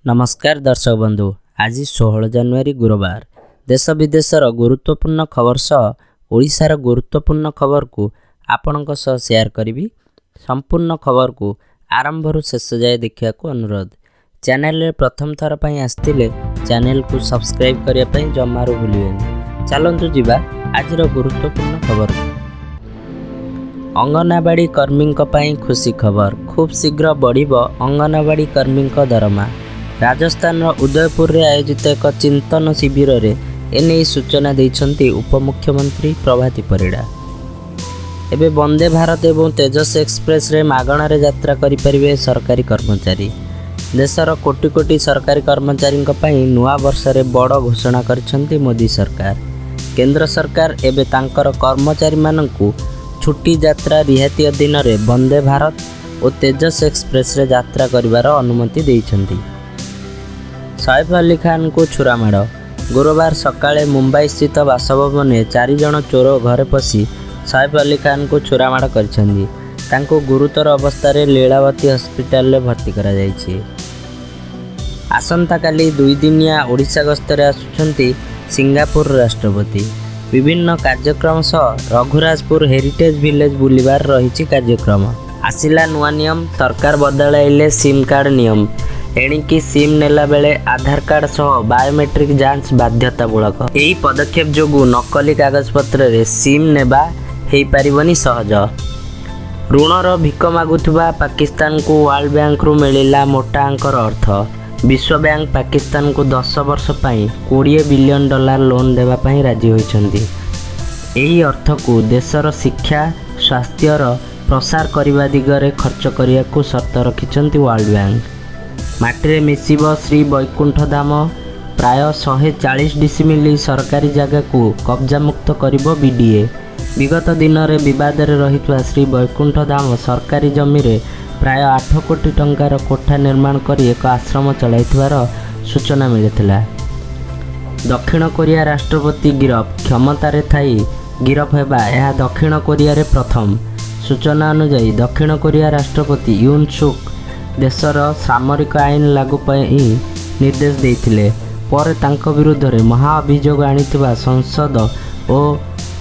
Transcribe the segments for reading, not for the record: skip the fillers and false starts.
ନମସ୍କାର ଦର୍ଶକ ବନ୍ଧୁ, ଆଜି 16 ଜାନୁଆରୀ ଗୁରୁବାର। ଦେଶ ବିଦେଶର ଗୁରୁତ୍ୱପୂର୍ଣ୍ଣ ଖବର ସହ ଓଡ଼ିଶାର ଗୁରୁତ୍ୱପୂର୍ଣ୍ଣ ଖବରକୁ ଆପଣଙ୍କ ସହ ସେୟାର କରିବି। ସମ୍ପୂର୍ଣ୍ଣ ଖବରକୁ ଆରମ୍ଭରୁ ଶେଷ ଯାଏ ଦେଖିବାକୁ ଅନୁରୋଧ। ଚ୍ୟାନେଲରେ ପ୍ରଥମ ଥର ପାଇଁ ଆସିଥିଲେ ଚ୍ୟାନେଲକୁ ସବସ୍କ୍ରାଇବ୍ କରିବା ପାଇଁ ଜମାରୁ ଭୁଲିବେନି। ଚାଲନ୍ତୁ ଯିବା ଆଜିର ଗୁରୁତ୍ୱପୂର୍ଣ୍ଣ ଖବରକୁ। ଅଙ୍ଗନବାଡ଼ି କର୍ମୀଙ୍କ ପାଇଁ ଖୁସି ଖବର। ଖୁବ୍ ଶୀଘ୍ର ବଢ଼ିବ ଅଙ୍ଗନବାଡ଼ି କର୍ମୀଙ୍କ ଦରମା। ରାଜସ୍ଥାନର ଉଦୟପୁରରେ ଆୟୋଜିତ ଏକ ଚିନ୍ତନ ଶିବିରରେ ଏନେଇ ସୂଚନା ଦେଇଛନ୍ତି ଉପମୁଖ୍ୟମନ୍ତ୍ରୀ ପ୍ରଭାତୀ ପରିଡ଼ା। ଏବେ ବନ୍ଦେ ଭାରତ ଏବଂ ତେଜସ୍ ଏକ୍ସପ୍ରେସରେ ମାଗଣାରେ ଯାତ୍ରା କରିପାରିବେ ସରକାରୀ କର୍ମଚାରୀ। ଦେଶର କୋଟି କୋଟି ସରକାରୀ କର୍ମଚାରୀଙ୍କ ପାଇଁ ନୂଆ ବର୍ଷରେ ବଡ଼ ଘୋଷଣା କରିଛନ୍ତି ମୋଦି ସରକାର। କେନ୍ଦ୍ର ସରକାର ଏବେ ତାଙ୍କର କର୍ମଚାରୀମାନଙ୍କୁ ଛୁଟି ଯାତ୍ରା ରିହାତି ଅଧୀନରେ ବନ୍ଦେ ଭାରତ ଓ ତେଜସ୍ ଏକ୍ସପ୍ରେସରେ ଯାତ୍ରା କରିବାର ଅନୁମତି ଦେଇଛନ୍ତି। ସୈଫ ଅଲି ଖାନଙ୍କୁ ଛୁରାମାଡ଼। ଗୁରୁବାର ସକାଳେ ମୁମ୍ବାଇସ୍ଥିତ ବାସଭବନରେ ଚାରିଜଣ ଚୋର ଘରେ ପଶି ସୈଫ ଅଲି ଖାନଙ୍କୁ ଛୁରାମାଡ଼ କରିଛନ୍ତି। ତାଙ୍କୁ ଗୁରୁତର ଅବସ୍ଥାରେ ଲୀଳାବତୀ ହସ୍ପିଟାଲରେ ଭର୍ତ୍ତି କରାଯାଇଛି। ଆସନ୍ତାକାଲି 2 ଦିନିଆ ଓଡ଼ିଶା ଗସ୍ତରେ ଆସୁଛନ୍ତି ସିଙ୍ଗାପୁର ରାଷ୍ଟ୍ରପତି। ବିଭିନ୍ନ କାର୍ଯ୍ୟକ୍ରମ ସହ ରଘୁରାଜପୁର ହେରିଟେଜ୍ ଭିଲେଜ ବୁଲିବାର ରହିଛି କାର୍ଯ୍ୟକ୍ରମ। ଆସିଲା ନୂଆ ନିୟମ। ସରକାର ବଦଳାଇଲେ ସିମ୍ କାର୍ଡ ନିୟମ। ଏଣିକି ସିମ୍ ନେଲା ବେଳେ ଆଧାର କାର୍ଡ ସହ ବାୟୋମେଟ୍ରିକ୍ ଯାଞ୍ଚ ବାଧ୍ୟତାମୂଳକ। ଏହି ପଦକ୍ଷେପ ଯୋଗୁଁ ନକଲି କାଗଜପତ୍ରରେ ସିମ୍ ନେବା ହେଇପାରିବନି ସହଜ। ଋଣର ଭିକ ମାଗୁଥିବା ପାକିସ୍ତାନକୁ ୱାର୍ଲଡ ବ୍ୟାଙ୍କରୁ ମିଳିଲା ମୋଟା ଅଙ୍କର ଅର୍ଥ। ବିଶ୍ୱ ବ୍ୟାଙ୍କ ପାକିସ୍ତାନକୁ 10 ବର୍ଷ ପାଇଁ 20 ବିଲିୟନ ଡଲାର ଲୋନ୍ ଦେବା ପାଇଁ ରାଜି ହୋଇଛନ୍ତି। ଏହି ଅର୍ଥକୁ ଦେଶର ଶିକ୍ଷା, ସ୍ୱାସ୍ଥ୍ୟର ପ୍ରସାର କରିବା ଦିଗରେ ଖର୍ଚ୍ଚ କରିବାକୁ ସର୍ତ୍ତ ରଖିଛନ୍ତି ୱାର୍ଲଡ ବ୍ୟାଙ୍କ। ମାଟିରେ ମିଶିବ ଶ୍ରୀ ବୈକୁଣ୍ଠ ଧାମ। ପ୍ରାୟ 140 ଡିସିମିଲ ସରକାରୀ ଜାଗାକୁ କବଜାମୁକ୍ତ କରିବ ବିଡିଏ। ବିଗତ ଦିନରେ ବିବାଦରେ ରହିଥିବା ଶ୍ରୀ ବୈକୁଣ୍ଠ ଧାମ ସରକାରୀ ଜମିରେ ପ୍ରାୟ 8 କୋଟି ଟଙ୍କାର କୋଠା ନିର୍ମାଣ କରି ଏକ ଆଶ୍ରମ ଚଳାଇଥିବାର ସୂଚନା ମିଳିଥିଲା। ଦକ୍ଷିଣ କୋରିଆ ରାଷ୍ଟ୍ରପତି ଗିରଫ। କ୍ଷମତାରେ ଥାଇ ଗିରଫ ହେବା ଏହା ଦକ୍ଷିଣ କୋରିଆରେ ପ୍ରଥମ। ସୂଚନା ଅନୁଯାୟୀ, ଦକ୍ଷିଣ କୋରିଆ ରାଷ୍ଟ୍ରପତି ୟୁନ୍ ସୁକ୍ ଦେଶର ସାମରିକ ଆଇନ ଲାଗୁ ପାଇଁ ନିର୍ଦ୍ଦେଶ ଦେଇଥିଲେ। ପରେ ତାଙ୍କ ବିରୁଦ୍ଧରେ ମହାଅଭିଯୋଗ ଆଣିଥିବା ସଂସଦ ଓ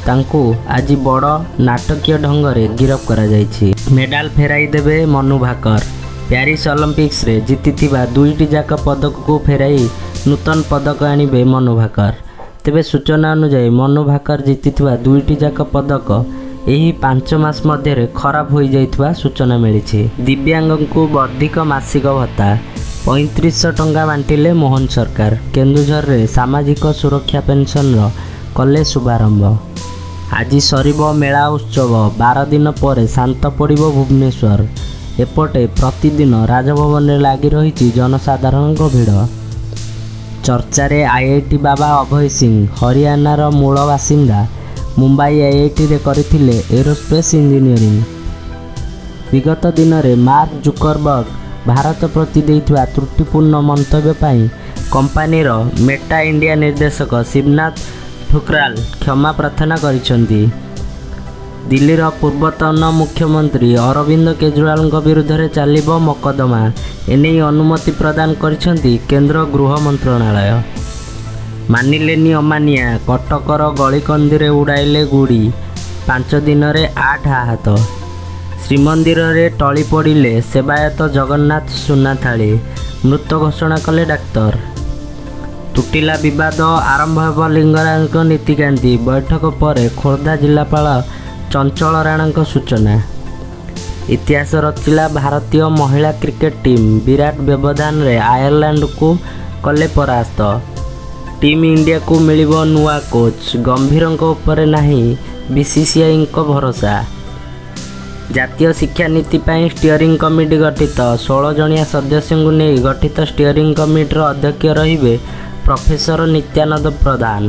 ତାଙ୍କୁ ଆଜି ବଡ଼ ନାଟକୀୟ ଢଙ୍ଗରେ ଗିରଫ କରାଯାଇଛି। ମେଡାଲ ଫେରାଇ ଦେବେ ମନୁ ଭାକର। ପ୍ୟାରିସ୍ ଅଲିମ୍ପିକ୍ସରେ ଜିତିଥିବା ଦୁଇଟି ଯାକ ପଦକକୁ ଫେରାଇ ନୂତନ ପଦକ ଆଣିବେ ମନୁ ଭାକର। ତେବେ ସୂଚନା ଅନୁଯାୟୀ, ମନୁ ଭାକର ଜିତିଥିବା ଦୁଇଟି ଯାକ ପଦକ ଏହି 5 ମାସ ମଧ୍ୟରେ ଖରାପ ହୋଇଯାଇଥିବା ସୂଚନା ମିଳିଛି। ଦିବ୍ୟାଙ୍ଗଙ୍କୁ ବର୍ଦ୍ଧିତ ମାସିକ ଭତ୍ତା 3500 ଟଙ୍କା ବାଣ୍ଟିଲେ ମୋହନ ସରକାର। କେନ୍ଦୁଝରରେ ସାମାଜିକ ସୁରକ୍ଷା ପେନ୍ସନର କଲେ ଶୁଭାରମ୍ଭ। ଆଜି ସରିବ ମେଳା ଉତ୍ସବ। 12 ଦିନ ପରେ ଶାନ୍ତ ପଡ଼ିବ ଭୁବନେଶ୍ୱର। ଏପଟେ ପ୍ରତିଦିନ ରାଜଭବନରେ ଲାଗି ରହିଛି ଜନସାଧାରଣଙ୍କ ଭିଡ଼। ଚର୍ଚ୍ଚାରେ ଆଇଆଇଟି ବାବା ଅଭୟ ସିଂ। ହରିୟାଣାର ମୂଳ ବାସିନ୍ଦା। ମୁମ୍ବାଇ ଆଇଆଇଟିରେ କରିଥିଲେ ଏରୋସ୍ପେସ୍ ଇଞ୍ଜିନିୟରିଂ। ବିଗତ ଦିନରେ ମାର୍କ ଜୁକରବର୍ଗ ଭାରତ ପ୍ରତି ଦେଇଥିବା ତ୍ରୁଟିପୂର୍ଣ୍ଣ ମନ୍ତବ୍ୟ ପାଇଁ କମ୍ପାନୀର ମେଟା ଇଣ୍ଡିଆ ନିର୍ଦ୍ଦେଶକ ଶିବନାଥ ଠୁକ୍ରାଲ କ୍ଷମା ପ୍ରାର୍ଥନା କରିଛନ୍ତି। ଦିଲ୍ଲୀର ପୂର୍ବତନ ମୁଖ୍ୟମନ୍ତ୍ରୀ ଅରବିନ୍ଦ କେଜରିୱାଲଙ୍କ ବିରୁଦ୍ଧରେ ଚାଲିବ ମକଦ୍ଦମା। ଏନେଇ ଅନୁମତି ପ୍ରଦାନ କରିଛନ୍ତି କେନ୍ଦ୍ର ଗୃହ ମନ୍ତ୍ରଣାଳୟ। ମାନିଲେନି ଅମାନିଆ। କଟକର ଗଳିକନ୍ଦିରେ ଉଡ଼ାଇଲେ ଗୁଡ଼ି। 5 ଦିନରେ ଆଠ ଆହତ। ଶ୍ରୀମନ୍ଦିରରେ ଟଳି ପଡ଼ିଲେ ସେବାୟତ ଜଗନ୍ନାଥ ସୁନା ଥାଳି। ମୃତ ଘୋଷଣା କଲେ ଡାକ୍ତର। ତୁଟିଲା ବିବାଦ। ଆରମ୍ଭ ହେବ ଲିଙ୍ଗରାଜଙ୍କ ନୀତିକାନ୍ତି। ବୈଠକ ପରେ ଖୋର୍ଦ୍ଧା ଜିଲ୍ଲାପାଳ ଚଞ୍ଚଳ ରାଣାଙ୍କ ସୂଚନା। ଇତିହାସ ରଚିଲା ଭାରତୀୟ ମହିଳା କ୍ରିକେଟ ଟିମ୍। ବିରାଟ ବ୍ୟବଧାନରେ ଆୟାରଲାଣ୍ଡକୁ କଲେ ପରାସ୍ତ। ଟିମ୍ ଇଣ୍ଡିଆକୁ ମିଳିବ ନୂଆ କୋଚ୍। ଗମ୍ଭୀରଙ୍କ ଉପରେ ନାହିଁ ବିସିସିଆଇଙ୍କ ଭରସା। ଜାତୀୟ ଶିକ୍ଷାନୀତି ପାଇଁ ଷ୍ଟିଅରିଂ କମିଟି ଗଠିତ। 16 ଜଣିଆ ସଦସ୍ୟଙ୍କୁ ନେଇ ଗଠିତ ଷ୍ଟିଅରିଂ କମିଟିର ଅଧ୍ୟକ୍ଷ ରହିବେ ପ୍ରଫେସର ନିତ୍ୟାନନ୍ଦ ପ୍ରଧାନ।